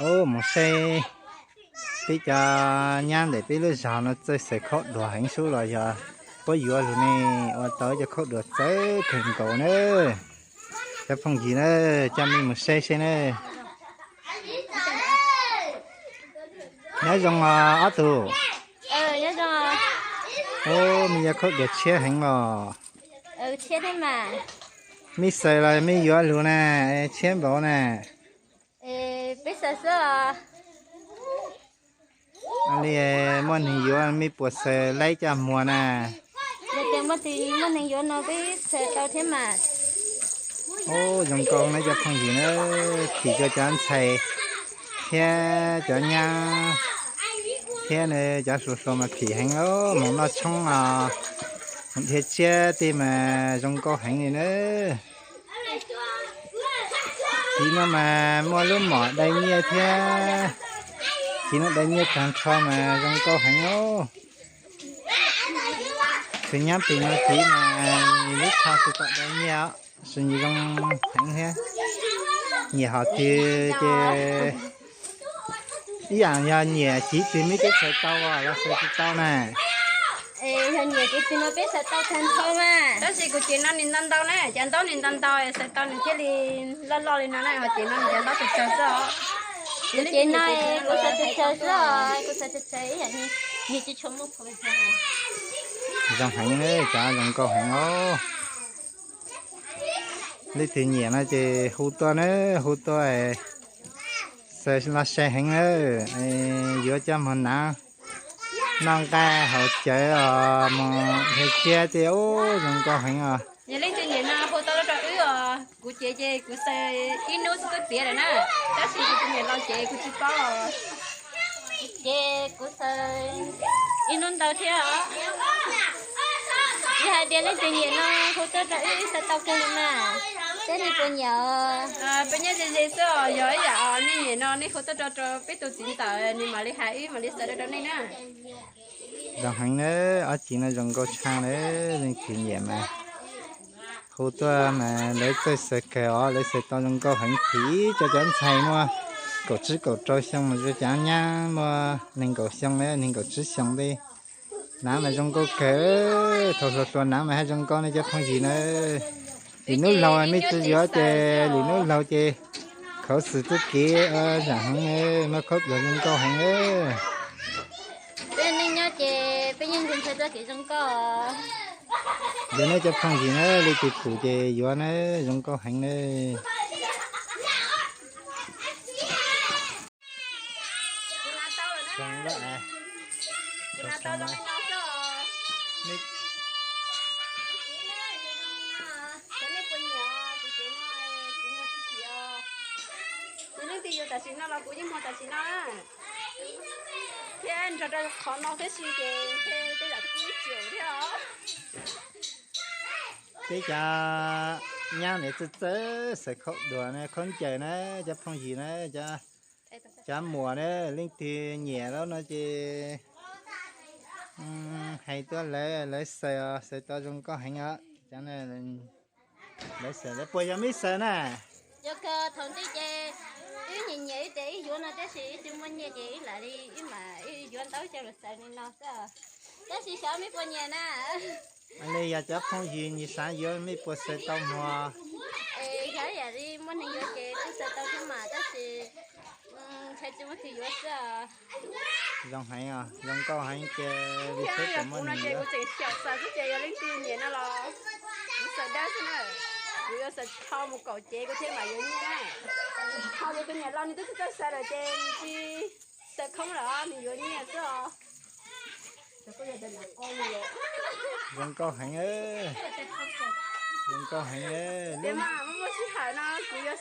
Mus saib peb cov nyab ntawm peb lub zos no txawj xaws khaub dua heev sub los yog puab yuav lug ne, ua tau cov khaub dua txawv kawg nkaus na. Cov phooj ywg na, coj mej mus saib saib na. Nyob zoo ob tug. Ub, mej yuav khaub dua tshiab heev os. Mej xaws los mej yuav lug na, tshiab npaum na. Li muaj neeg yuav mej puas xaws laib coj muag na? Muaj neeg yuav no peb xaws tau thiab mas. Ub, zoo nkauj na cov phooj ywg na, phim rua cov ntxhais thiab cov nyab thiab na, cov hluas hluas mas phim heev os, mus noj tshoob os, mus dhia tsiab tej mas zoo nkauj heev li na. Tiv no mas muaj lub mom dai nyiaj thiab, tiv no dai nyiaj tag nrho mas zoo nkauj heev os. Tus nyab pem no tiv mas lub tsho tsis pom dai nyiaj os, sis nws zoo heev thiab. Nyiam hom twg ces ib yaam yog nyiam chiv twg mej twb xaws tau los xaws tsis tau na. Yog nyiam chiv twg no peb xaws tau tag nrho mas. Tab sis kuv cev no nws ntau ntau na, cov ntaub nws ntau ntau xaws tau nws thiaj li loj loj li no na, ho cev no nws cov ntaub tsawg tsawg xwb os. Kuv cev no kuv xaws tsawg tsawg xwb os, kuv xaws tsawg tsawg ib yam li nws tsis tshua muaj phom. Zoo heev, cov zoo nkauj heev os. Leej twg nyiam no ces hu tuaj na, hu tuaj, xaws los sai heev na, yuav coj mus hnav noj nqaij haus cawv os, mus dhia tsiab tej, ub, zoo nkauj heev os. Yog leej twg nyiam no hu tuaj rau wb os, kuv cev ces kuv xaws ib hnub xwb twb piav lawm na, tab sis kuv tus niam laus cev kuv tsis paub os. Ces kuv xaws ib hnub ntau thiab os. Yog hais tias leej twg nyiam no hu tuaj rau wb, wb xaws tau kawg li mas. Seb nej puas nyiam os. Peb nyob ze ze xwb os, yog ib yam nej nyiam no nej hu tuaj rau rau peb tus txiv ntxawm, nws mam li hais wb mam li xaws rau rau nej na. Zoo heev na, ob txiv no zoo nkauj tshaj na, leej twg nyiam mas hu tuaj mas lawv txawj xaws kawg os, lawv xaws tau zoo nkauj heev, phim rau cov ntxhais muaj kaum tsib kaum rau xyoo mus rau cov nyab muaj nees nkaum xyoo na, nees nkaum tsib xyoo tej. Hnav mas zoo nkauj kawg, thaum hluas hluas hnav mas haj zoo nkauj ne cov phooj ywg na. Lwm hnub laug mej tsis yuav ces lwm hnub laug ces khuv xim txuj kev zam heev, muaj khaub dua zoo nkauj heev. Peb neej nyob ces peb yeej ntshai txoj kev zoo nkauj. Yog nej cov phooj ywg na, leej twg pum ces yuav na, zoo nkauj heev na. Leej twg yuav tam sim no los kuv yeej muag tam sim no na. Thiab nrog rau qhov no thiab si ces tej zaum twb ib txwm thiab os. Peb cov nyab ntawd txawj txawj xaws khaub dua na, khaub ncaws na, cov phooj ywg na, cov muam na, leej twg nyiam lawm no ces hais tuaj lawv, lawv xaws, xaws tau zoo nkauj heev os. Cov lawv xaws, lawv puas yog meb xaws na? Yog kawg, thaum ntej ces wb nyiam nyiam wb tias wb yuav no tab sis wb tsis muaj nyiaj ces wb lam li wb mam wb yuav ntaub coj los xaws li no xwb. Tab sis xyov mej puas nyiam na. Li yog cov phooj ywg nyias xav yuav mej puas xaws tau muag? Yog yam li muaj neeg yuav ces kuj xaws tau thiab mas tab sis ntshai tsis muaj twg yuav xwb. Zoo heev os, zoo nkauj heev ces li xwb kuv muaj neeg yuav. Kuv tseem xyaum xaws xwb ces yog leej twg nyiam no los kuv xaws dawb xwb na. Kuv yuav xaws tsis dhau mus kaum cev kuv thiaj mam yuav nyiaj na. Ho yog tus niam laus nws twb tsis txawj xaws lawm ces nws tsis xaws khoob lawm nws yuav nyiaj xwb os. Zoo nkauj heev, zoo nkauj heev. Muaj sij hawm no kuv yuav